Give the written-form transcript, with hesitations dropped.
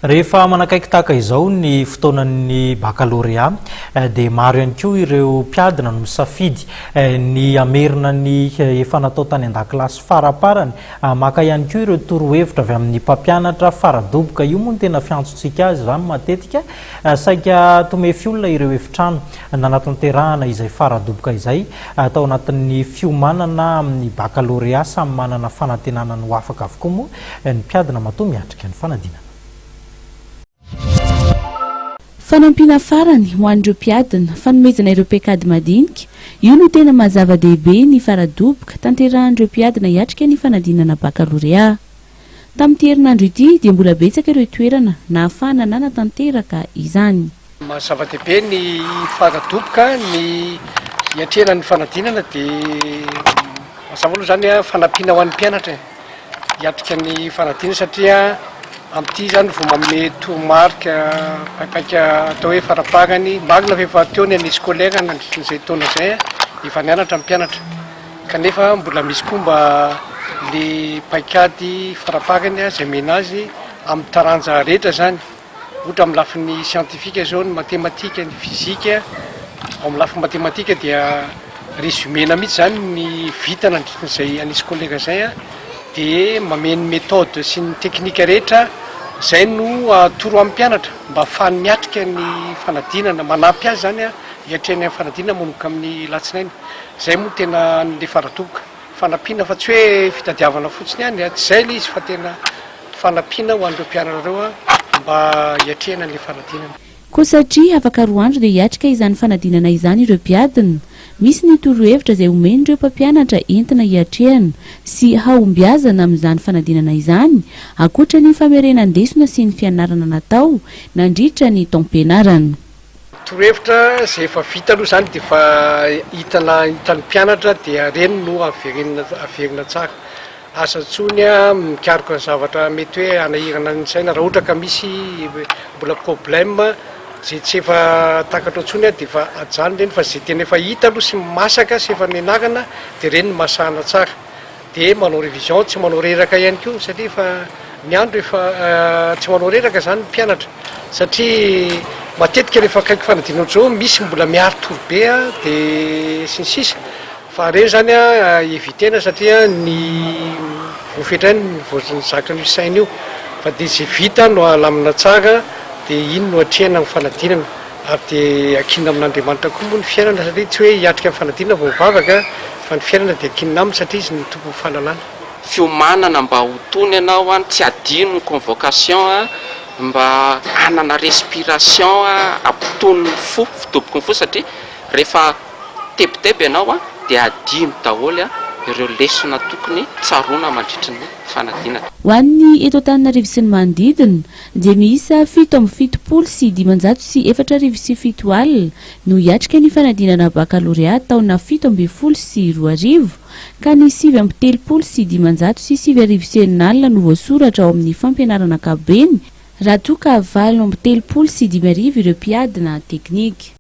Rehefa manakaiky tahaka izao ny fotoanan'ny bakalorea dia maro ihany koa ireo mpiadina no misafidy ny hamerina ny efa natao tany an-dakilasy faraparany. Maka ihany koa ireo torohevitra avy amin'ny mpampianatra faradoboka. Io moa no tena fiantsontsika azy izany matetika. Saika tomefy olona ireo efitrano nanatanterahana izay faradoboka izay tao anatin'ny fiomanana amin'ny bakalorea. Samy manana fanantenana ny ho afaka avokoa moa ny mpiadina matoa miatrika ny fanadinana. Fanampiana farany ho an'ireo mpiadina, fanomezana ireo paikady madinika, io no tena maha zava-dehibe ny faradoboka tanterahan'ireo mpiadina hiatrika ny fanadinana bakalorea. Tamin'ity herinandro ity dia mbola betsaka ireo toerana nahafahana nanatanteraka izany. Maha zava-dehibe ny faradoboka ny hiatrehana ny fanadinana dia mazava aloha izany fanampiana ho an'ny mpianatra e. Hiatrika ny fanadinana satria amin'ity izany vao manome toromarika paipaika atao hoe faraparany. Marina fa efa teo ny année scolaire nandritra izay taona izay, efa nianatra ny mpianatra kanefa mbola misy koa mba le paikady faraparany izay omena azy amin'ny taranja rehetra izany. Ohatra amin'ny lafiny siantifika izao ny matematika, ny fizika, ao amin'ny lafiny matematika dia résumé-na mihitsy izany ny vita nandritra izay année scolaire izay an, dia mamehy ny méthode sy ny teknika rehetra, izay no atoro amin'ny mpianatra mba ahafahany miatrika ny fanadinana, manampy azy izany an hiatrehany ny fanadinana manomboka amin'ny alatsinainy, izay moa tena ny fara-doboka. Fanampiana fa tsy hoe fitadiavana fotsiny ihany an, tsy izay ilay izy fa tena fanampiana ho an'ireo mpianatra ireo mba hiatrehana an'ilay fanadinana. Koa satria afaka roa andro dia hiatrika izany fanadinana izany ireo mpiadina, misy ny torohevitra izay omen'ireo mpampianatra entina hiatrehana sy hahombiazana amin'izany fanadinana izany, ankoatra ny famerenan-desona sy ny fianarana natao nandritra ny taom-pianarana. Torohevitra izay efa vita aloha izany dia efa hitana hitan'ny mpianatra dia ireny no averenina averina tsara. Asa intsony mikaroka ny zavatra mety hoe hanahirana ny saina raha ohatra ka misy mbola problème izay tsy efa takatrao intsony dia efa ajanona ireny fa izay tena efa hita aloha sy masaka sy efa nianarana dia ireny no masahana tsara. Dia manao révision, tsy manao reraka ihany koa satria efa ny andro efa tsy manao reraka izany ny mpianatra satria matetika rehefa akaiky fanadinana ohatr'izao misy mbola miari-tory be dia sy ny sisa fa ireny izany éviter-na satria ny voafetra ihany ny vao ny zakan'io saina io fa dia izay vita no alamina tsara dia iny no atrehina amin'ny fanadinana. Ary dia ankinina amin'Andriamanitra koa moa ny fiainana satria tsy hoe hiatrika ny fanadinana vao mivavaka fa ny fiainana dia ankinina aminy satria izy no tompon'ny fahalalana. Fiomanana mba ho tony ianao an, tsy adino ny convocation an, mba hanana respiration hampitony ny fo, fidoboky ny fo satria rehefa tebiteby ianao an dia adino daholo ireo lesona tokony tsaroana mandritry ny fanadinana. Ho an'ny eto Antananarivo sy ny manodidina dia miisa 477 47 alina no hiatrika ny fanadinana bakalorea taona 2017 ka ny 539 09 alina no voasoratra ao amin'ny fampianarana ankapobeny raha toa ka 538 ireo mpiadina teknika.